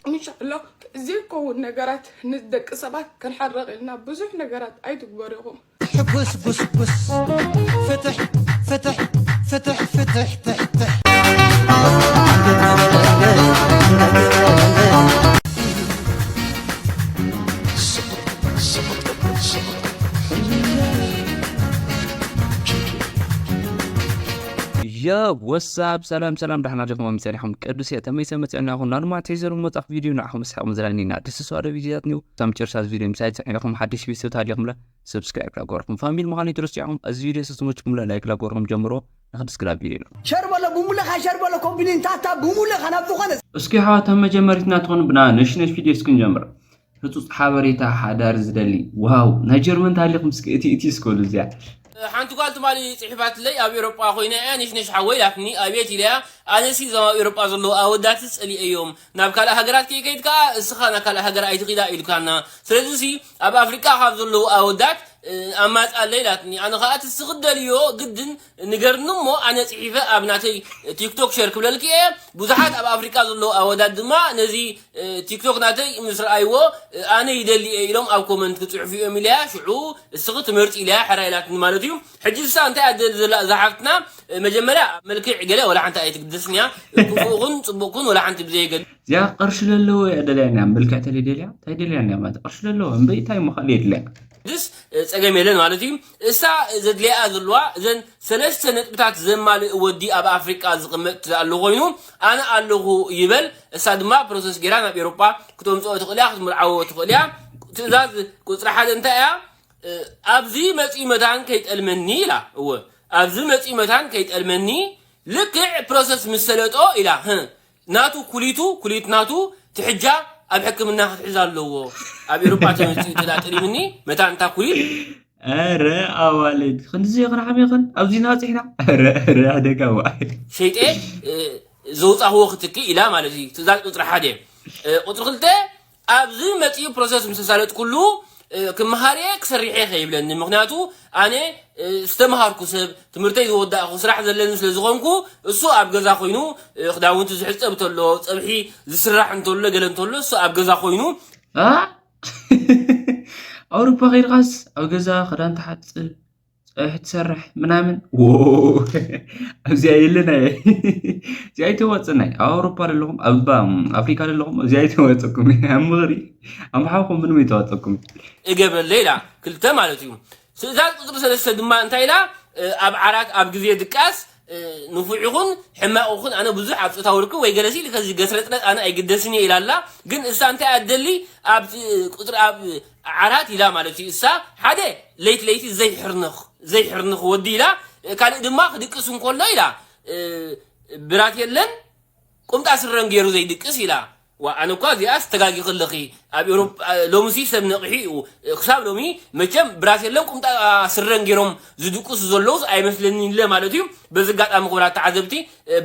ኢንሻኣላህ ዘይከውን ነገራት ንደቂ ሰባት ክንሓርቕ ኢልና ብዙሕ ነገራት ኣይትግበሩ ኢኹም። ሕጉስ ጉስጉስ ፍትሕ ፍትሕ ፍትሕ ፍትሕ ፍትሕ ትሕትሕ ያ ወሳብ ሰላም ሰላም ዳሕና ጀኹም ሰኒሕኩም ቅዱስ እየ ተመይሰ መፅዕና ይኹን ናድማ ተይዘሩ መፃፍ ቪድዮ ንዓኹም ስሕቕ ምዝራኒና ደስ ስዋደ ቪድዮታት ኒው ሳም ጨርሳ ቪድዮ ምሳይ ፅዒንኹም ሓድሽ ቤተሰብ ታዲኹምለ ሰብስክራይብ ላጎርኩም ፋሚሊ ምዃን ይትረስዑ ኢኹም እዚ ቪድዮ ስስሞችኩምለ ላይክ ላጎርኩም ጀምሮ ንክድስክላ ቪድዮ ነው ሸር በሎ ብሙለኻ ሸር በሎ ኮምፕሊን ታታ ብሙለኻ ናብ ዝኾነ እስኪ ሓዋት መጀመሪትና ትኾኑ ብና ነሽነሽ ቪድዮ እስክንጀምር ህፁፅ ሓበሬታ ሓዳር ዝደሊ ዋው ናይ ጀርመን ታሊኹም እስኪ እቲ እቲ እስከሉ እዚያ ሓንቲ ጓል ትማሊ ፅሒፋትለይ ኣብ ኤሮጳ ኮይነ እያ ንሽነሽ ሓወይ ኢላትኒ ኣቤት ኢለያ ኣነሲ እዞም ኣብ ኤሮጳ ዘለዉ ኣወዳት ፀሊኤዮም ናብ ካልእ ሃገራት ከይከይድ ከዓ እስኻ ናብ ካልእ ሃገር ኣይትኺዳ ኢልካና ስለዚ ሲ ኣብ ኣፍሪቃ ካብ ዘለዉ ኣወዳት ኣማፃለይ ኢላትኒ ኣነ ከዓ እቲ እስኺ ትደልዮ ግድን ንገርኒ እሞ ኣነ ፅሒፈ ኣብ ናተይ ቲክቶክ ሸር ክብለልኪ እየ ብዙሓት ኣብ ኣፍሪቃ ዘለዉ ኣወዳት ድማ ነዚ ቲክቶክ ናተይ ምስ ረኣይዎ ኣነ ይደሊ እየ ኢሎም ኣብ ኮመንት ክፅሕፉ እዮም ኢለያ ሽዑ እስኺ ትመርፂ ኢለያ ሕራ ኢላትኒ ማለት እዩ ሕጂ እሳ እንታይ ኣደሊ ዘላ እዛ ሓፍትና መጀመርያ መልክዕ ገለ ወላ ሓንቲ ኣይትግደስን እያ ክፉእ ኩን ፅቡቅ ኩን ወላ ሓንቲ ብዘየገድስ እዚኣ ቅርሺ ለለዎ እያ ደልያ እያ መልክዕ ተለይ ደልያ እንታይ ደልያ እያ ማለት ቅርሺ ለለዎ እምበይ እንታይ ምኻል የድልያ ድስ ፀገም የለን ማለት እዩ እሳ ዘድልያ ዘለዋ እዘን ሰለስተ ነጥብታት ዘማልእ ወዲ ኣብ ኣፍሪቃ ዝቕመጥ ኣሎ ኮይኑ ኣነ ኣለኹ ይበል እሳ ድማ ፕሮሰስ ገይራ ናብ ኤሮጳ ክተምፅኦ ትኽእል እያ ክትምርዓዎ ትኽእል እያ ትእዛዝ ቁፅሪ ሓደ እንታይ እያ ኣብዚ መፂኡ መታን ከይጠልመኒ ኢላ እወ ኣብዚ መፂኡ መታን ከይጠልመኒ ልክዕ ፕሮሰስ ምስ ሰለጦ ኢላ ናቱ ኩሊቱ ኩሊት ናቱ ትሕጃ ኣብ ሕክምና ክትሕዝ ኣለዎ ኣብ ኤሮጳ ተመፂኡ ትላ ጠሊምኒ መታን እታ ኩሊት ኧረ ኣዋልድ ክንድዚ ክንሓም ይኽን ኣብዚ ናፂሕና ኧረ ኧረ ኣደጋ ዋ ሸይጠ ዘውፃኽዎ ክትክእ ኢላ ማለት እዩ ትእዛዝ ቁፅሪ ሓደ ቁፅሪ ክልተ ኣብዚ መፂኡ ፕሮሰስ ምስ ተሳለጥኩሉ ክመሃርየ ክሰርሐ ከይብለኒ ምክንያቱ ኣነ ዝተምሃርኩ ሰብ ትምህርተይ ዝወዳእኩ ስራሕ ዘለኒ ስለ ዝኾንኩ እሱ ኣብ ገዛ ኮይኑ ክዳውንቲ ዝሕፀብ ተሎ ፀብሒ ዝስራሕ እንተሎ ገለ እንተሎ እሱ ኣብ ገዛ ኮይኑ ኣውሮፓ ከይድኻስ ኣብ ገዛ ክዳን ትሓፅብ ፀብሒ ትሰርሕ ምናምን ኣብዚኣ የለና እዚኣ ኣይተዋፅናይ ኣብ ኣውሮፓ ዘለኹም ኣብ ኣፍሪካ ዘለኹም እዚኣ ኣይተዋፀኩም ኣብ ምኽሪ ኣምሓኹም ምንም ኣይተዋፀኩም እገበለ ኢላ ክልተ ማለት እዩ ትእዛዝ ቁፅሪ ሰለስተ ድማ እንታይ ኢላ ኣብ ዓራት ኣብ ግዜ ድቃስ ንፉዕ ይኹን ሕማቕ ይኹን ኣነ ብዙሕ ኣብ ፆታዊ ርክብ ወይ ገለሲ ከዚ ገስረጥረጥ ኣነ ኣይግደስን እየ ኢላ ኣላ ግን እሳ እንታይ ኣደሊ ኣብ ቁፅሪ ኣብ ዓራት ኢላ ማለት እዩ እሳ ሓደ ለይቲ ለይቲ ዘይሕርንኽ ዘይሕርንኽ ወዲ ኢላ ካልእ ድማ ክድቅስ እንከሎ ኢላ ብራት የለን ቁምጣ ስረን ገይሩ ዘይድቅስ ኢላ ዋ ኣነ እኳ እዚኣስ ተጋጊኺ ኣለኺ ኣብ ኤሮጳ ሎምሲ ሰብ ነቕሒ እዩ ክሳብ ሎሚ መቸም ብራሴለን ቁምጣ ስረን ገይሮም ዝድቅሱ ዘለውስ ኣይመስለኒ ኢለ ማለት እዩ በዚ ኣጋጣሚ ክብራት ተዓዘብቲ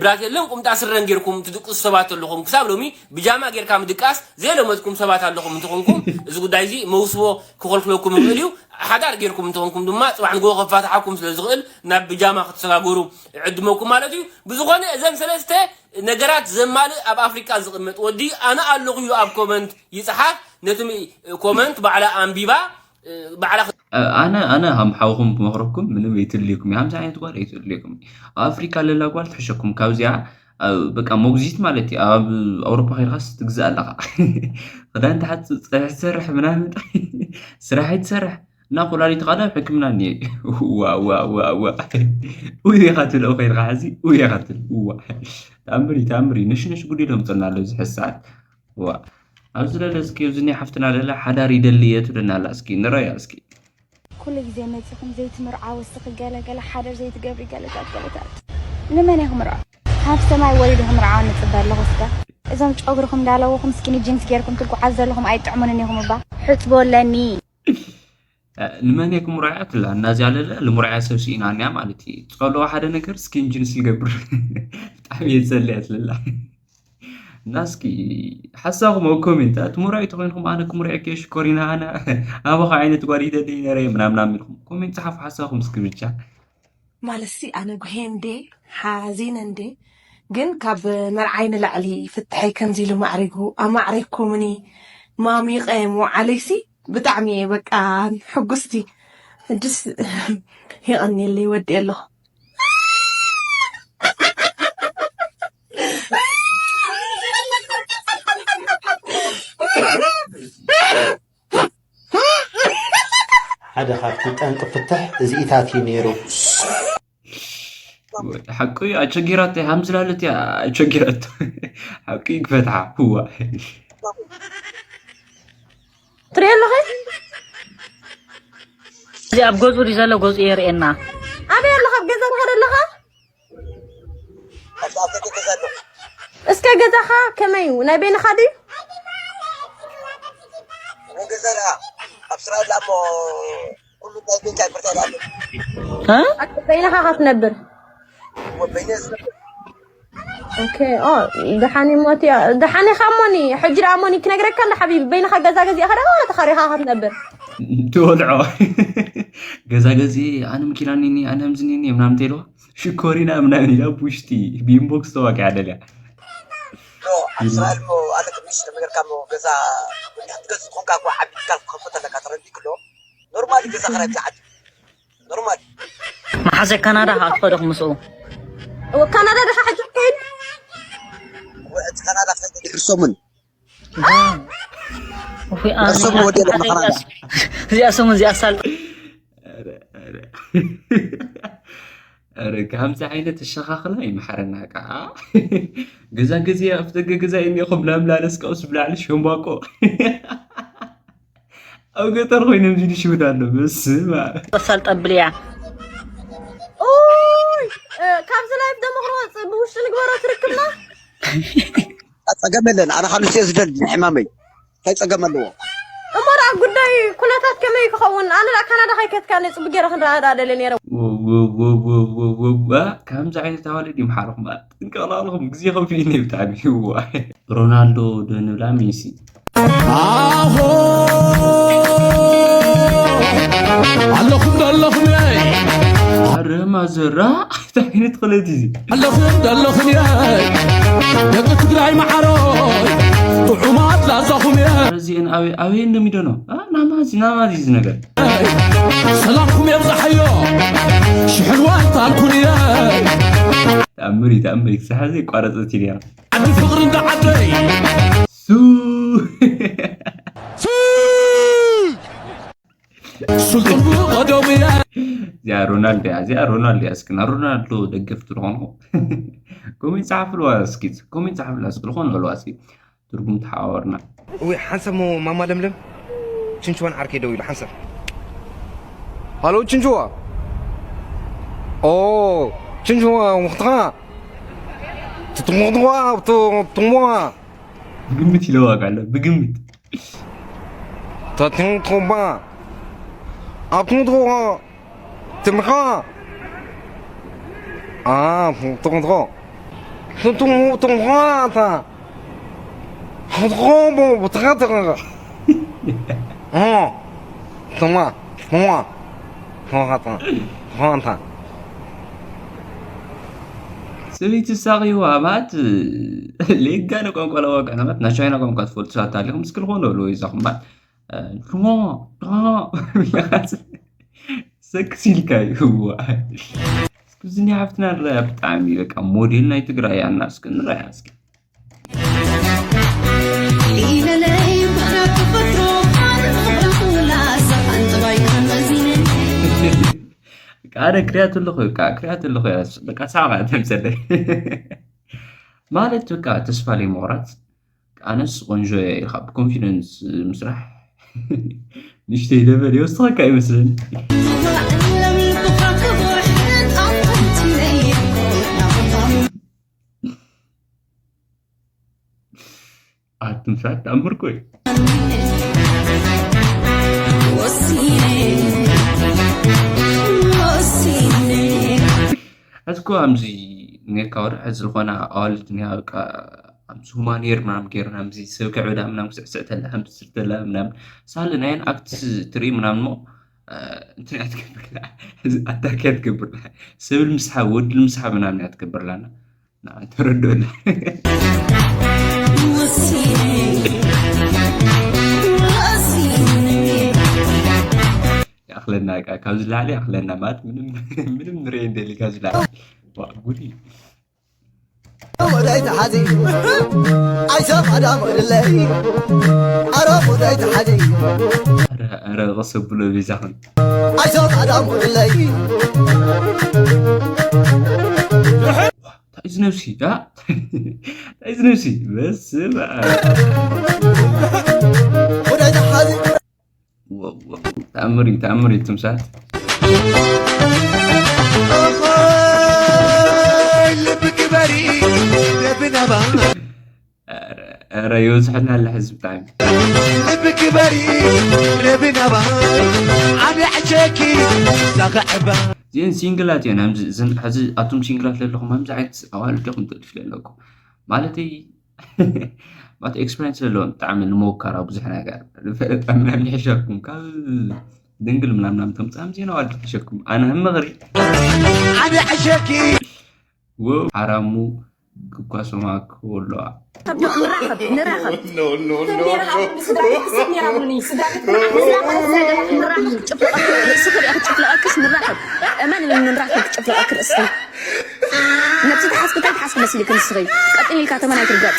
ብራሴለን ቁምጣ ስረን ገይርኩም ትድቅሱ ሰባት ኣለኹም ክሳብ ሎሚ ብጃማ ገይርካ ምድቃስ ዘይለመድኩም ሰባት ኣለኹም እንተኾንኩም እዚ ጉዳይ እዚ መውስቦ ክኸልክለኩም ይኽእል እዩ ሓዳር ገይርኩም እንተኾንኩም ድማ ፅባሕ ንግሆ ከፋትሓኩም ስለ ዝኽእል ናብ ብጃማ ክትሰጋገሩ ዕድመኩም ማለት እዩ ብዝኾነ እዘን ሰለስተ ነገራት ዘማልእ ኣብ ኣፍሪቃ ዝቕመጥ ወዲ ኣነ ኣለኹ ኢሉ ኣብ ኮመንት ይፅሓፍ ነቲ ኮመንት ባዕላ ኣንቢባ ባዕላ ኣነ ኣነ ሃም ሓውኹም ክመኽረኩም ምንም ኣይትልዩኩም እየ ሃምዚ ዓይነት ጓል ኣይትልዩኩም ኣብ ኣፍሪካ ለላ ጓል ትሕሸኩም ካብዚኣ በቃ ሞግዚት ማለት እዩ ኣብ ኣውሮፓ ከይድካስ ትግዛእ ኣለካ ክዳን ትሓፅብ ፀብሒ ትሰርሕ ምናምን ስራሕ ኣይትሰርሕ እና ኩላሊት ኻዳ ኣብ ሕክምና እኒኤ ዋዋዋዋ ውይ ኢኻ ትብል ከይድካ ሕዚ ውይ ኢኻ ትብል ዋ ተኣምር እዩ ተኣምር እዩ ነሽነሽ ጉድ ኢሎም ፅና ኣሎ እዚ ሕዚ ሰዓት ዋ ኣብዚ ለለ እስኪ ኣብዚ ናይ ሓፍትና ለለ ሓዳር ይደሊ እየ ትብለና ኣላ እስኪ ንረያ እስኪ ኩሉ ግዜ መፂኹም ዘይትምርዓው እስኺ ገለ ገለ ሓደር ዘይትገብሪ ገለታት ገለታት ንመን እየ ክምርዖ ካብ ሰማይ ወሪዱ ክምርዓው ንፅበ ኣለኹ እስከ እዞም ጨጉርኹም እንዳለወኹም ስኪኒ ጂንስ ጌርኩም ትጓዓዙ ዘለኹም ኣይጥዕሙንን ኢኹም እባ ሕፅቦ ኣለኒ ንመን እየ ክምርዖ ትብላ እና እዚኣ ለለ ልምርዖ ሰብ ስኢና እኒኣ ማለት እዩ ፀልኦ ሓደ ነገር ስኪን ጅንስ ይገብር ብጣዕሚ እየ ዝፀልእ እያ ትልላ እና እስኪ ሓሳብኩም ኣብ ኮሜንት ትምርዑ ተኮይንኩም ኣነ ክምርዑ ከ ሽኮሪና ኣነ ኣባኻ ዓይነት ጓል ይደሊ ነረ ምናምናም ኢልኩም ኮሜንት ፀሓፉ ሓሳብኩም እስኪ ብቻ ማለት ሲ ኣነ ጉሄ እንዴ ሓዚነ እንዴ ግን ካብ መርዓይ ንላዕሊ ፍትሐይ ከምዚ ኢሉ ማዕሪጉ ኣማዕሪኩምኒ ማሚቐ ምውዓለይሲ ብጣዕሚ እየ በቃ ሕጉስቲ። ሕጅስ የቐንየለይ፣ ወዲ ኣለኹ። ሓደ ካብቲ ጠንቂ ፍትሕ እዚኢታት እዩ ነይሩ። ሓቂ እዩ። ኣቸጊራት እያ ሃምዝላለት እያ ኣቸጊራት ሓቂ እዩ ክፈትሓ ህዋ ትሪኦ ኣለኸ እዚ ኣብ ገዙ ድዩ ዘሎ? ገዙ የርእየና። ኣበይ ኣለኻ? ኣብ ገዛ ዲኻ ዘለኻ? እስከ ገዛኻ ከመይ እዩ? ናይ በይንኻ ድዩ? ገዛ ደኣ ኣብ ስራ ላ እሞ ኩሉ ናይ ቤት ኣይምርታ ይላሉ እ? በይንኻ ኻ ትነብር? ወበይነ ዝነብር ኦኬ ኦ ደሓን ሞት ደሓን ኢኻ እሞኒ ሕጂ ደኣ እሞኒ ክነግረካ እንዳ ሓቢቢ በይንኻ ገዛ ገዚእኻ ደኣ ወላ ተኻሪኻ ኻ ትነብር ትወልዖ ገዛ ገዚ ኣነ መኪና ኒኒ ኣነ ምዝኒኒ ምናምን ተይልዋ ሽኮሪና ምናምን ኢላ ብውሽጢ ብኢንቦክስ ተዋጊዓ ደልያ ኖ ኣብ ስራ ልሞ ኣነ ትንሽ ተመገርካ ሞ ገዛ ትገዝ ትኾንካ እኮ ዓቢ ትካል ክኸፍት ኣለካ ተረዲእ ክሎ ኖርማሊ ገዛ ክራይ ብዝዓት ኖርማል መሓዘ ካናዳ ካ ትኸደኹ ምስኡ ካናዳ ደኻ ሕጂ ከይድ እቲ ካናዳ ክኸይድ ድሕሪ ሰሙን ውይ፣ ኣነ እሱም ወዲ ኣነ ለመኸራ እዚኣ እዚኣ ሰሙን እዚኣ ሳል ረ ከምዚ ዓይነት ኣሸኻኽላ ይምሓረና ከዓ ገዛ ገዜ ኣብቲ ደገ ገዛ እኒኹም ላምላለ ስቀውስ ብላዕሊ ሸምቧቆ ኣብ ገጠር ኮይኖም ዝድሽውዳ ኣሎ በስማ ሳል ጠብልያ ኡይ ካብዚ ላይፍ ደሞ ክንወፅእ ብውሽጢ ንግበሮ ትርክብና ጸገም የለን ኣነ ካብ ንስዮ ዝደል ንሕማመይ እንታይ ጸገም ኣለዎ እሞ ደኣ ጉዳይ ኩነታት ከመይ ክኸውን ኣነ ደኣ ካናዳ ከይከትካ ነ ፅቡቅ ገይረ ክንረኣዳ ደለ ነይረ ከምዚ ዓይነት ኣዋልድ ይምሓርኹም ጥንቀቕላቕልኹም ግዜ ከፊ ነ ብጣዕሚ ይዋ ሮናልዶ ዶ ንብላ ሜሲ ኣሆ ኣለኹም ዶ ኣለኹም እየ ኣረ ማዘራ እንታይ ዓይነት ክለት እዚ ኣለኹም ዶ ኣለኹም እየ ደቂ ትግራይ መዓሮይ ጥዑማት ላዛኹም እየ እዚአን ኣበይ ኣበይ እንደሚደኖ ናማዚ ናማዚ እዚ ነገር ሰላምኩም የብዛሓዮ ሽሕን ዋልታልኩን እየ ተኣምር እዩ ተኣምር እዩ ክሳሓ ዘይቋረፀት እዩ ነራ ዓዲ ፍቕሪ እንዳ ዓደይ ሱ ስልጡን ብቐደሙ እየ እዚኣ ሮናልዶ እያ እዚኣ ሮናልዶ እያ እስኪ ና ሮናልዶ ደገፍቲ ዝኾንኹ ኮሜንት ጸሓፍልዋ እስኪ ኮሜንት ጸሓፍልዋ እስኪ ዝኾነ በልዋ እስኪ ትርጉም ተሓዋወርና እዊ ሓንሳብ ሞ ማማ ለምለም ችንችዋን ዓርከይ ደው ኢሉ ሓንሳብ ሃሎ ችንችዋ ኦ ችንችዋ ውክትኻ ትጥሙጥዋ ትጥሙዋ ብግምት ይለዋቅ ኣሎ ብግምት ተትንትባ ኣትንትባ ትምኻ ትንትባ ትንትባ ትንትባ ትንትባ ትንትባ ትንትባ ሰበይቲ ሳቂዋ ማለት ሌጋ ንቋንቋ ለዋቅዕ ናት ናይ ቻይና ቋንቋ ትፈልጡ ሰባት ኣለኹም እስኪ ልኾነ ብሎ ይዛኹም ማለት ሽሞ ሰክስ ኢልካ ይህዋ እስክዚ ናይ ሓፍትና ንረያ ብጣዕሚ በቃ ሞዴል ናይ ትግራይ ኣና እስኪ ንረያ እስኪ ኣነ ክሪያት ኣለኹ በቃ ክሪያት ኣለኹ በቃ ሳባ ተምሰለይ ማለት በቃ ተስፋ ለይ ምቑራፅ ኣነስ ቆንጆ እየ ኢልካ ብኮንፊደንስ ምስራሕ ንሽተይ ለበል ይወስኸካ ይመስለኒ ኣትምሳት ተኣምር ኮይ ኣዝኮ ኣምዚ ኔካ ወደ ሕዚ ዝኾና ኣዋልድ ኒያ በቃ ኣምዚ ሁማኔር ምናም ጌርና ኣምዚ ሰብ ከዕብዳ ምናም ክስዕስዕ ተላ ኣምዚ ስር ተላ ምናም ሳለ ናይን ኣክት ትርኢ ምናም ሞ እንታይ ኣትገብርላ ኣታክ ኣትገብርላ ሰብል ምስሓብ ወድል ምስሓብ ምናምን ኣትገብርላና ንዓ ተረድኡና። ይኣኽለና፣ በቃ ካብዚ ላዕሊ ይኣኽለና። ማለት ምንም ምንም ንርኤ እንደሊ ካብዚ ላዕሊ። ዋ፣ ጉድ እዩ። ወዳይ ተሓዚ ኣይሰብ ኣዳም ወድለይ ኣረ ወዳይ ተሓዚ ኧረ ኧረ ቀስ ብሎ ቤዛኹም። ኣይሰብ ኣዳም ወድለይ እንታይ እዚ ነብሲ ዳ እንታይ እዚ ነብሲ በስመ ኣብ። ወዳይ ተሓዚ ወ- ወ- ተኣምር እዩ፣ ተኣምር እዩ ትምሳት። ልቢ ግበሪ ደብናባ ኧረ- ኧረ ይበዝሐና ኣለ ህዝቢ ብጣዕሚ። ልቢ ግበሪ ደብናባ ዓብያዕሸኪ ዛኸዕባ እዚአን ሲንግላት እየን። ከምዚ እዘን ሕዚ ኣቱም ሲንግላት ዘለኹም ከምዚ ዓይነት ኣዋልድ ኢኹም ትጥልፍሉ ኣለኩም። ማለተይ ማለት ኤክስፐሪንስ ዘለዎም ብጣዕሚ ንምውካራ ብዙሕ ነገር ፈለጣ ምናምን ይሕሸኩም ካብ ድንግል ምናምናም ተምፃም ዜና ዋልድ ይሕሸኩም ኣነ ህምቕሪ ዓብያዕሸኪ ወው ሓራሙ ክኳሶማ ክወለዋ ንራኸብ ንራኸብ ንራኸብ ጭፍለቐክስ ንራኸብ እመን ንራኸብ ክጭፍለቐክስ ንራኸብ ነብሲ ትሓስቢ እንታይ ትሓስቢ መሲልክ ንስኺ ቀጥን ኢልካ ተመን ኣይትርገጥ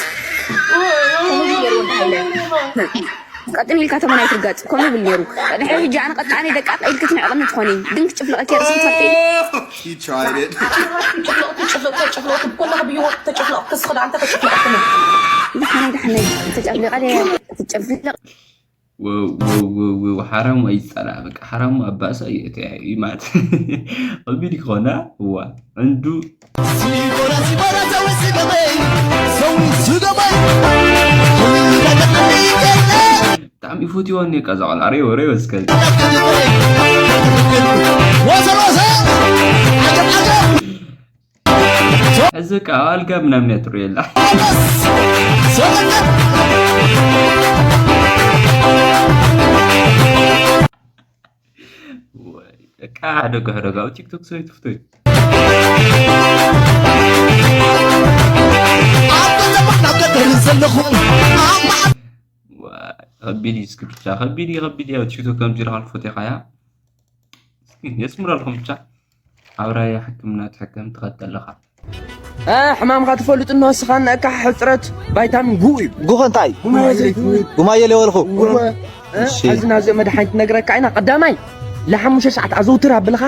ቀጥን ኢልካ ተመን ኣይትርገጥ ከምኡ ይብል ነይሩ ድሕሪ ሕጂ ኣነ ቀጣኒ ደቃ ኢልክ ትንዕቕኒ ትኾኒ ግን ክጭፍለቐኪ ርእሲ ትፈልጢ He tried it. ተጨፍለቕ ተጨፍለቕ ተጨፍለቕ ተጨፍለቕ ተጨፍለቕ ተጨፍለቕ ተጨፍለቕ ሓራሙ ኣይፀላእ በቃ ሓራሙ ኣባእሳ እዩ ማለት ከቢድ ክኾና እዋ ዕንዱ ሲቦራ ሲቦራ ሰው ስገበይ ሰው ስገበይ ብጣዕሚ ይፈትዋ እኒካ እዛ ቆልዓ ሬወ ሬወ እስከ ወሰ ወሰ ዓጀብ ዓጀብ እዚ ቃ ኣልጋ ምናምን ያትሩ የላ ቃ ሕደጋ ሕደጋ ኣብ ቲክቶክ ሰበይቱ ፍቶይ ኣብ ከተማ ናብ ገጠር ዘለኹ ከቢድ እዩ እስኪ ብቻ ከቢድ እዩ ከቢድ እዩ ቲክቶክ ከምዚ ኢልካ ክፎት ኢኻ ያ የስምረልኩም ብቻ ኣብ ራያ ሕክምና ትሕከም ትኸድ ኣለኻ ሕማምካ ትፈልጡ እንወስኻን ነእካ ሕፅረት ቫይታሚን ጉ እዩ ጉኸ እንታይ ጉማየ ለወልኹ ሕዚ ናብዚኦ መድሓኒት ነግረካ ኢና ቀዳማይ ለሓሙሽተ ሰዓት ኣዘውትር ኣብልኻ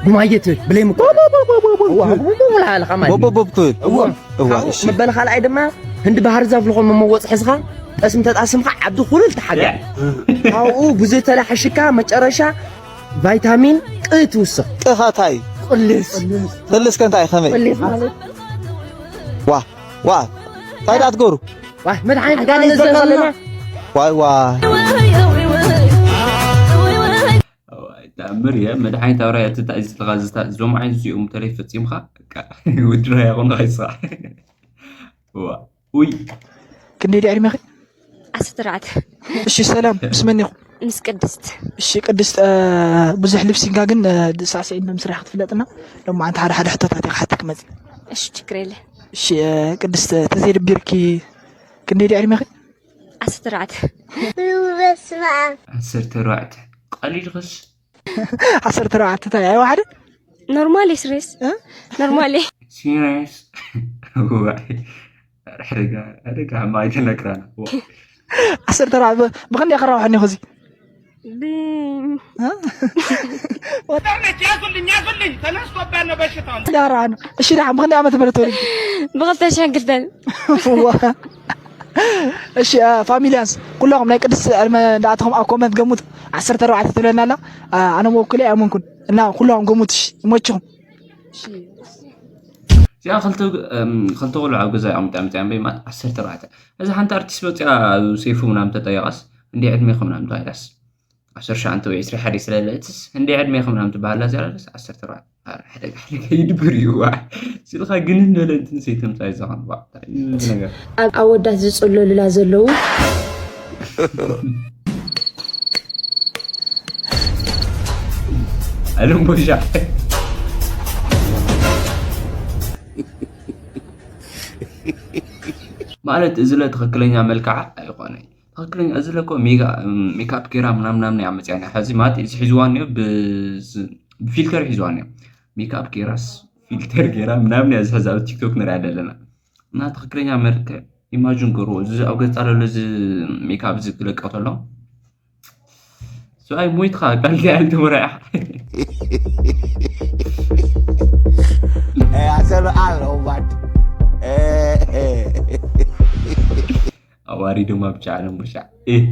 ጉማየ ትብል ብለይ ምቆላልኻ ማለት ቦቦቦብ ትብል እዋ እሺ መበል ካልኣይ ድማ ህንዲ ባህር ዛፍ ዝኾን መመወፅ ሕዝኻ ጠስም ተጣስምካ ዓዲ ኩልል ተሓጋ ካብኡ ብዘተላሓሽካ መጨረሻ ቫይታሚን ቅ ትውስኽ ጥኻታይ ቅልስ ጥልስከ እንታይ ከመይ ቅልስ ማለት ዋ ዋ እንታይ ዳ ትገብሩ ዋይ መድሓኒት ጋር ንዘር ዘለና ዋይ ዋይ ተኣምር እየ መድሓኒት ኣብ ራያ ትታይ ዝተኻዝታ እዞም ዓይነት እዚኦም ተለይ ፈፂምካ ውድራ ያኹን ኸይስራሕ ውይ ክንደይ ድያ ዕድሜኺ ዓሰርተ ኣርባዕተ እሺ ሰላም ምስ መን ኢኹም ምስ ቅድስት እሺ ቅድስት እ፣ ብዙሕ ልብሲንጋ ግን እ፣ ሳዕስዒት መምስርሒ ክትፍለጥና ሎማዓንቲ ሓደ ሓደ ሕቶታት ኢኻ ሓቲ ክመፅእ እሺ ችግር የለ እሺ እ፣ ቅድስት እ፣ ተዘይደቢርኪ ክንደይ ድያ ዕድሜኺ ዓሰርተ ኣርባዕተ በስመ ኣብ ዓሰርተ ኣርባዕተ ቀሊልኽስ ዓሰርተ ኣርባዕተ እንታይ ኣይወሓደ ኖርማል ስሬስ ኖርማል ሲሪየስ ሕደጋ ሕደጋ ሕማ ኣይተነግራና ዓሰርተ ኣርባዕተ ብኽንደይ ከራውሐኒ ኹዚ ኢንተርኔት ያዙልኝ ያዙልኝ ተነስቶብን ነው በሽታው ዳራን እሺ ዳን ብኽንደይ ዓመተ ምህረት ተወሊድኪ ብኽልተ ሽሕን ክልተን እዋ እሺ ፋሚሊያንስ ኩሎም ናይ ቅድስቲ ዕድመ እንዳኣተኹም ኣብ ኮመንት ገሙት ዓሰርተ ኣርባዕተ ትብለና ኣላ ኣነ መወክለ ኣይኣመንኩን እና ኩሎም ገሙት እሺ ይመችኹም እዚኣ ክልተ ክልተ ቆልዑ ኣብ ገዛ እዮም ጠምጠም በይ ማለት ዓሰርተ ኣርባዕተ እዚ ሓንቲ ኣርቲስት መፅያ ሰይፉ ምናምን ተጠየቐስ እንደ ዕድሜ ከምናምን ተባሂላስ ዓሰርተ ሸውዓተ ወይ ዕስራ ሓደ ስለለትስ እንደ ዕድሜ ከምናምን ትበሃላ እዚኣ ደስ ዓሰርተ ኣርባዕተ ሕደጋ ሕደጋ ይድብር እዩ ዋ ስልኻ ግን እንበለ እንትን ሰይተምፃ ይዛኸን ዋ ነገር ኣብ ኣወዳት ዝፅለሉላ ዘለዉ ኣለም ቦሻ ማለት እዚ ለ ትኽክለኛ መልክዓ ኣይኾነይ። ትኽክለኛ እዚ ለ እኮ ሜጋ- ሜካፕ ጌራ ምናምን ምናምን እያ መፅያ። ሕዚ ማለት እዚ ሒዝዋ እኒኦ ብዝ- ብፊልተር ሒዝዋ እኒኦ። ሜካፕ ጌራስ ፊልተር ጌራ ምናምን እያ ዝሕዛ ኣብ ቲክቶክ ንሪኣ ዘለና። እና ትኽክለኛ መልክዕ ኢማጅን ገሩ እዚ ኣብ ገፃ ለሎ እዚ ሜካፕ እዚ ክለቀ ተሎ ሰብኣይ ሞይትኻ ቀልዲ ኣልትምራ ኢኻ። Eh, I said, I love what. Eh, eh. ኣዋሪዶማ ብቻ ዓለም ብሻ። እህ።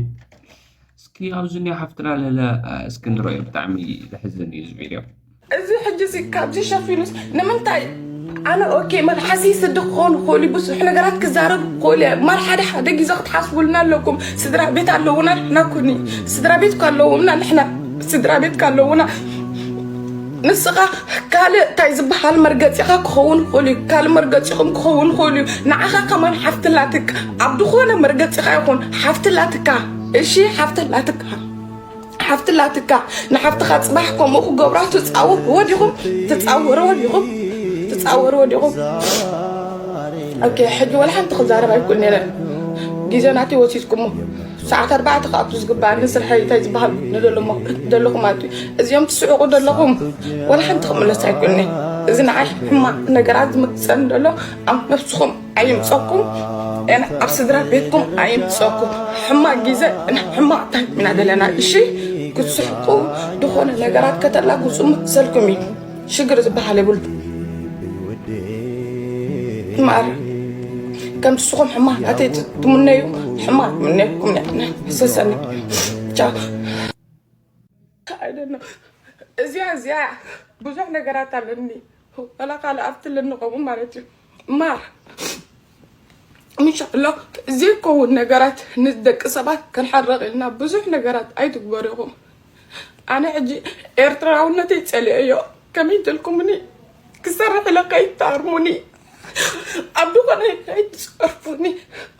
እስኪ ኣብዚ እኒኦ ሓፍትና ለለ እስኪ ንረዮ። ብጣዕሚ ዘሕዝን እዩ እዚ ቪድዮ። እዚ ሕጂ እዚ ካብዚ ሸፊኑስ ንምንታይ? ኣነ ኦኬ፣ መልሓሲ ስዲ ክኸውን ይኽእል እዩ፣ ብዙሕ ነገራት ክዛረብ ክኽእል እየ። ማል ሓደ ሓደ ግዜ ክትሓስቡልና ኣለኩም። ስድራ ቤት ኣለውና ንሕና ኩኒ ስድራ ቤት ካለውና ንሕና ስድራ ቤት ካለውና ንስኻ ካልእ እንታይ ዝበሃል መርገፂኻ ክኸውን ይኽእል እዩ፣ ካልእ መርገፂኹም ክኸውን ይኽእል እዩ። ንዓኻ ከማን ሓፍትላትካ ኣብ ዝኾነ መርገፂኻ ይኹን ሓፍትላትካ፣ እሺ ሓፍትላትካ ሓፍትላትካ ንሓፍትኻ ፅባሕ ከምኡ ክገብራ ትፃወርዎ ዲኹም? ትፃወርዎ ዲኹም? ትፃወርዎ ዲኹም? ኦኬ፣ ሕጂ ወላ ሓንቲ ክዛረብ ኣይኩን ነረ። ግዜ ናተይ ወሲድኩሞ። ሰዓት ኣርባዕተ ከኣቱ ዝግባኣኒ ስርሐ እንታይ ዝበሃል ንደለኹም ኣቱ እዚኦም ትስዕቑ ደለኹም። ወላ ሓንቲ ክምለስ ኣይኩን። እዚ ንዓይ ሕማቕ ነገራት ዝመፀኒ ደሎ ኣብ ነብስኹም ኣይምፀኩም። ኣብ ስድራ ቤትኩም ኣይምፀኩም። ሕማቅ ግዜ ሕማቅ ታይም ኢና ዘለና። እሺ ክትስሕቁ ዝኾነ ነገራት ከተላግፁ መሰልኩም እዩ። ሽግር ዝበሃል የብሉ። ማር ከም ንስኹም ሕማቅ ኣተይ ትምነዩ ሕማቅ ምነኩም ሕሰሰኒ ቻው። I don't know። እዚኣ እዚኣ ብዙሕ ነገራት ኣለኒ። ወላ ካልእ ኣብቲ ለንቆሙ ማለት እዩ። ማር ምሻሎ ዘይከውን ነገራት ንደቂ ሰባት ከንሓርቕ ኢልና ብዙሕ ነገራት ኣይትግበሩ ኢኹም። ኣነ ሕጂ ኤርትራውነተይ ጸሊአዮ። ከመይ ትልኩምኒ ክሰርሕ ኢለ ከይትኣርሙኒ ኣብ ዝኾነ ከይትጸርፉኒ።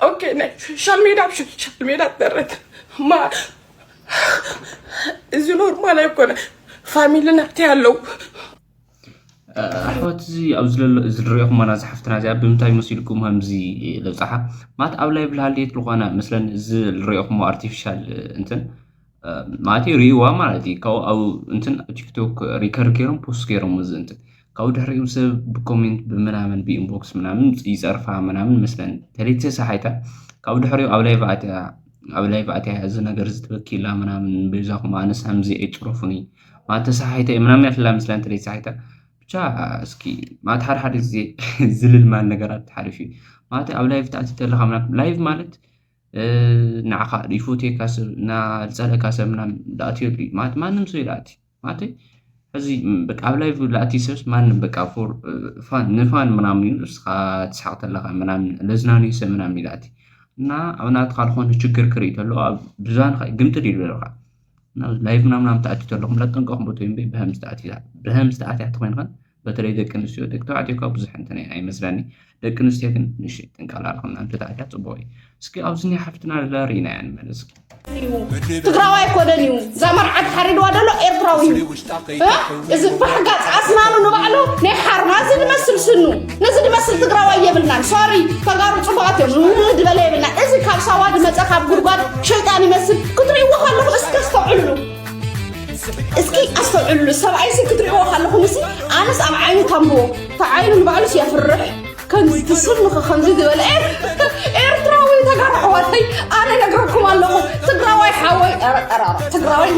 ኦኬ ናይ ሶሻል ሜዳ ኣብ ሶሻል ሜዳ ተረት ማ እዚ ኖርማል ኣይኮነ። ፋሚሊ ናተይ ኣለዉ። ኣሕዋት እዚ ኣብዚ ለሎ እዚ ዝሪኦ ኩማና ዝሓፍትና እዚኣ ብምንታይ መሲልኩም ከምዚ ለብፃሓ ማለት ኣብ ላይቭ ልሃልየት ዝኾነ መስለን እዚ ዝሪኦ ኩሞ ኣርቲፊሻል እንትን ማለት እዩ ሪእዋ ማለት እዩ ካብኡ ኣብ እንትን ቲክቶክ ሪከርድ ገይሮም ፖስት ገይሮም እዚ እንትን ካብኡ ድሕሪኡ ሰብ ብኮሜንት ብምናምን ብኢንቦክስ ምናምን ይፀርፋ ምናምን መስለን ተለይተ ሰሓይታ ካብኡ ድሕሪኡ ኣብ ላይቭ ኣትያ ኣብ ላይቭ ኣትያ እዚ ነገር እዚ ትበኪላ ምናምን በይዛኹም ኣነስ ከምዚ ኣይጭረፉኒ ማለት ተሰሓይተ ምናምን ያትላ መስለን ተለይተ ሰሓይታ ብቻ እስኪ ማለት ሓደ ሓደ ግዜ ዝልል ማል ነገራት ሓሪፍ እዩ ማለት ኣብ ላይቭ ተኣቲ ተለኻ ምናምን ላይቭ ማለት ንዓኻ ይፎትየካ ሰብ እና ዝፀልእካ ሰብ ምናምን ዳእትየሉ እዩ ማለት ማንም ሰው ይዳእቲ ማለት ሕዚ በቃ ኣብ ላይቭ ላእቲ ሰብስ ማንም በቃ ፎር ፋን ንፋን ምናምን እዩ እስኻ ትስሓቅ ተለኻ ምናምን ለዝናንዩ ሰብ ምናምን ይላእቲ እና ኣብ ናትኻ ዝኾነ ችግር ክርኢ ተሎ ኣብ ብዛንኻ ግምጥል ይብለልካ ናብ ላይቭ ምናምን ኣብ ተኣትዩ ተለኹም ላጠንቀኹም ቦት ወይም ብሀምዝ ተኣትያ ብሀምዝ ተኣትያ ተኮይንኸን በተለይ ደቂ ኣንስትዮ ደቂ ተባዕትዮ ካብ ብዙሕ እንትን ኣይመስለኒ ደቂ ኣንስትዮ ግን ንሽ ጥንቃላ ኣለኹም ናንተ ተኣትያ ፅቡቅ እዩ እስኪ ኣብዚ ናይ ሓፍትና ላ ርኢና እያ ንመለስ ትግራዋይ ኣይኮነን እዩ እዛ መርዓት ሓሪድዋ ደሎ ኤርትራዊ እዩ እ? እዚ ባሕጋፅ ኣስናኑ ንባዕሉ ናይ ሓርማ እዚ ዝመስል ስኑ ነዚ ዝመስል ትግራዋይ የብልናን ሶሪ ተጋሩ ፅቡቃት እዮም እ ዝበለ የብልናን እዚ ካብ ሳዋ ዝመፀ ካብ ጉድጓድ ሸይጣን ይመስል ክትርእይዎ ከለኹም እስከ ኣስተውዕሉ እስኪ ኣስተውዕሉ ሰብኣይ ሲ ክትርእይዎ ከለኹም ሲ ኣነስ ኣብ ዓይኑ ታምብዎ ተዓይኑ ንባዕሉስ የፍርሕ ከምዚ ትስምኺ ከምዚ ዝበለ ኤር- ኤርትራዊ ተጋሩ ኣሕዋተይ ኣነ ነግረኩም ኣለኹ ትግራዋይ ሓወይ ኧረ፣ ኧረ፣ ኧረ፣ ትግራዋይ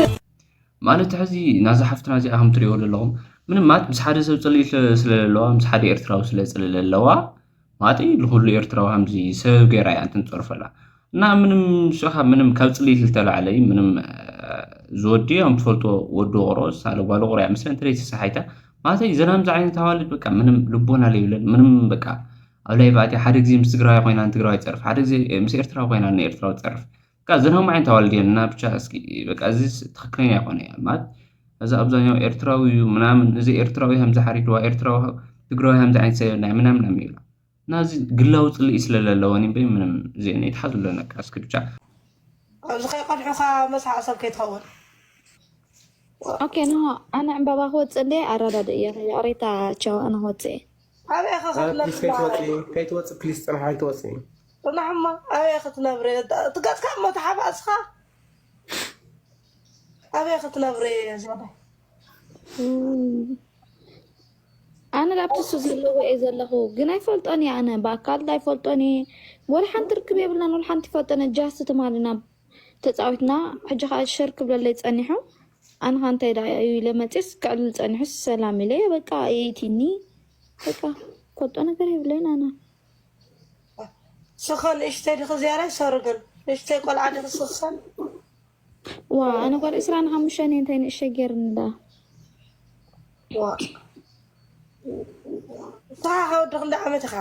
ማለት ሕዚ ናዛ ሓፍትና እዚኣ ከም ትሪእዎ ዘለኹም ምንም ማለት ምስ ሓደ ሰብ ፅልኢ ስለ- ስለለለዋ ምስ ሓደ ኤርትራዊ ስለ ፅልኢ ለለዋ ማለት እዩ ንኩሉ ኤርትራዊ ከምዚ ሰብ ገይራ እያ እንትን ትፀርፈላ እና ምንም ንስኻ ምንም ካብ ፅልኢት ዝተላዕለ እዩ ምንም ዝወዲ ከም ትፈልጦ ወዲ ቁሮ ሳለ ጓል ቁሮ እያ ምስለን ትለይ ተሰሓይታ ማለት እዩ ዘናምዚ ዓይነት ኣዋልድ በቃ ምንም ልቦና ለይብለን ምንም በቃ ኣብ ላይቭ ኣትያ ሓደ ግዜ ምስ ትግራዋይ ኮይና ንትግራዋይ ትፀርፍ ሓደ ግዜ ምስ ኤርትራዊ ኮይና ንኤርትራዊ ትፀርፍ በቃ ዘናም ዓይነት ኣዋልድ እየን እና ብቻ እስኪ በቃ እዚ ትክክለኛ ይኮነ እያ ማለት እዚ ኣብዛኛው ኤርትራዊ እዩ ምናምን እዚ ኤርትራዊ ከምዚ ሓሪድዋ ኤርትራዊ ትግራዊ ከምዚ ዓይነት ሰብ ናይ ምናምን ይብላ እና እዚ ግላዊ ፅልኢ ስለለለወን እምበይ ምንም እዚአን ይትሓዙ ኣለነካ እስኪ ብቻ ኣብዚ ከይቀድሑኻ መስሓቕ ሰብ ከይትኸውን ኦኬ ኖ ኣነ ዕምባባ ክወፅእ እንደ ኣረዳድ እየ ይቕሬታ ቻው ኣነ ክወፅእ እየ ኣበይ ኢኻ ፕሊስ ከፍለጥና ከይትወፂ ከይትወፂ ፕሊስ ፅንሓ ኣይትወፂ ጽናሕማ ኣበይ ክትነብሪ? ትገጽካ እሞ ተሓባእስኻ ኣበይ ክትነብሪ? ዞባ ኣነ ላብቲ እሱ ዘለዎ እየ ዘለኹ፣ ግን ኣይፈልጦን እየ። ኣነ ብኣካል ኣይፈልጦን እየ። ወላ ሓንቲ ርክብ የብልናን፣ ወላ ሓንቲ ይፈልጦን እየ። ጃስት ትማሊ ናብ ተፃዊትና፣ ሕጂ ከዓ ሸር ክብለለይ ፀኒሑ። ኣነ ከዓ እንታይ ደኣ እዩ ኢለ መፅስ ክዕልል ፀኒሑ፣ ሰላም ኢለ በቃ የይቲኒ። በቃ ፈልጦ ነገር የብለይን ኣነ። ስኸ ንእሽተይ ድኺ ዝያዳ ይሰርግን ንእሽተይ ቆልዓ ድኺ ስኸን ዋ ኣነ ጓል ዕስራን ሓሙሽተን እየ፣ እንታይ ንእሸ ገይርኒ ዳ ዋ ንስኻ ከወዲ ክንደ ዓመት ኢኻ?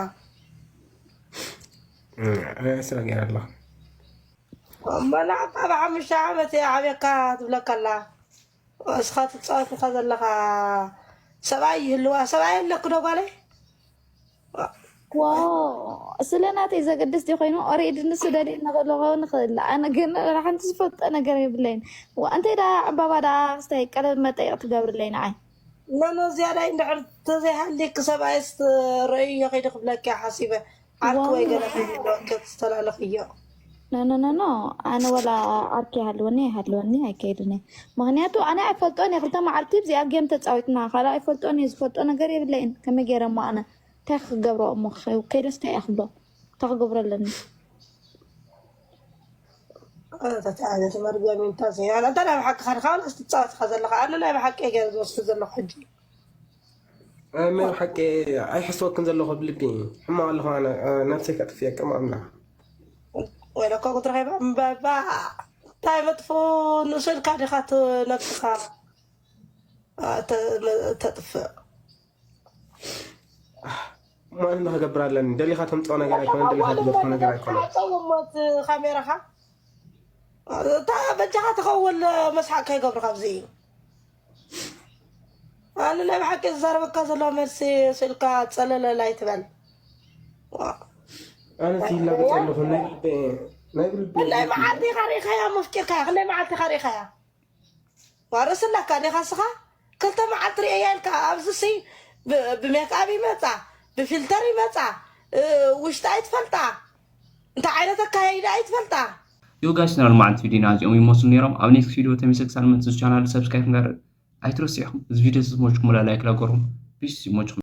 ስራ ገይረ ኣለኹ። መላዕካ ብሓሙሽተ ዓመት እየ ዓብየካ ትብለካ ኣላ። እስኻ ትፃወት ኢኻ ዘለኻ። ሰብኣይ ይህልዋ ሰብኣይ ኣለክ ዶ ጓለይ? ዋ ስለ ናተይ ዘገድስ ዲ ኮይኑ ኦሬዲ ንሱ ደልየ ንኽእል ክኸውን ንኽእል። ኣነ ግን ሓንቲ ዝፈልጦ ነገር የብለይን። ዋ እንተይ ዳ ዕምባባ ዳ ክስታይ ቀለብ መጠየቕ ትገብርለይ ንዓይ። ኖኖ ዝያዳይ እንድሕር ተዘይሃልክ ሰብኣይስ ረእዮ ከይደ ክብለኪ ሓሲበ ዓርኪ ወይ ገለ ከይብለወኪ ተስተላለኽዮ። ኖ ኖ ኖ ኖ ኣነ ወላ ዓርኪ ይሃልወኒ ኣይሃልወኒ ኣይከይድን እየ። ምክንያቱ ኣነ ኣይፈልጦን እየ። ክልተ መዓልቲ ብዚኣ ጌም ተፃዊትና ካልእ ኣይፈልጦን እየ። ዝፈልጦ ነገር የብለይን። ከመይ ገይረ እሞ ኣነ እንታይ ክገብሮ እሞ ከይደስ እንታይ እየ ክብሎ እንታይ ክገብሮ ኣለኒ? ተተዓዘቲ መርገሚ እንታ ዘይሃላ እንታ ናይ ብሓቂ ኻድካ ዋላስ ትፃወት ኢኻ ዘለኻ? ኣነ ናይ ብሓቂ እየ ገይረ ዝወስድ ዘለኹ ሕጂ። ኣይ መን ሓቂ ኣይሕስወክን ዘለኹ ብልቢ ሕማቕ ኣለኹ ኣነ ነብሰይ ከጥፍየካ ማምላ ወይለኮ ክትረኸባ እምበባ እንታይ መጥፎ ንስልካ ዲኻ ነብስኻ ተጥፍእ? ማን ክገብር ኣለኒ ደሊኻ ተምፅኦ ነገር ኣይኮነን ደሊኻ ትገብሮ ነገር ኣይኮነን። ጸውሞት ካሜራኻ እታ በጃኻ ትኸውን መስሓቅ ከይገብሩ ካብዚ እዩ። ኣነ ናይ ብሓቂ ዝዛረበካ ዘለዋ መልሲ ስልካ ጸለለል ኣይትበል። ኣነ እዚ ይላገፅ ኣለኹ ናይ ብልበይ ናይ ብልበይ ክንደይ መዓልቲ ኢኻ ርኢኻያ መፍቂርካያ? ክንደይ መዓልቲ ኢኻ ርኢኻያ? ዋርስ ኣለካ ዲኻ ስኻ ክልተ መዓልቲ ርእያ ኢልካ ኣብዚ ሲ ብሜክኣብ ይመፃ ብፊልተር ይመፃ ውሽጣ ኣይትፈልጣ እንታይ ዓይነት ኣካያይዳ ኣይትፈልጣ። Yo guys ና ሎማዓንቲ ቪዲዮና እዚኦም ይመስሉ ነይሮም። ኣብ ኔክስት ቪዲዮ ተመልሰ ክሳብ ንመፅእ ቻናል ሰብስክራይብ ምግባር ኣይትረስዑ። እዚ ቪዲዮ ዝመችኩም ላ ላይክ ላገሩ ፒስ ይመችኩም።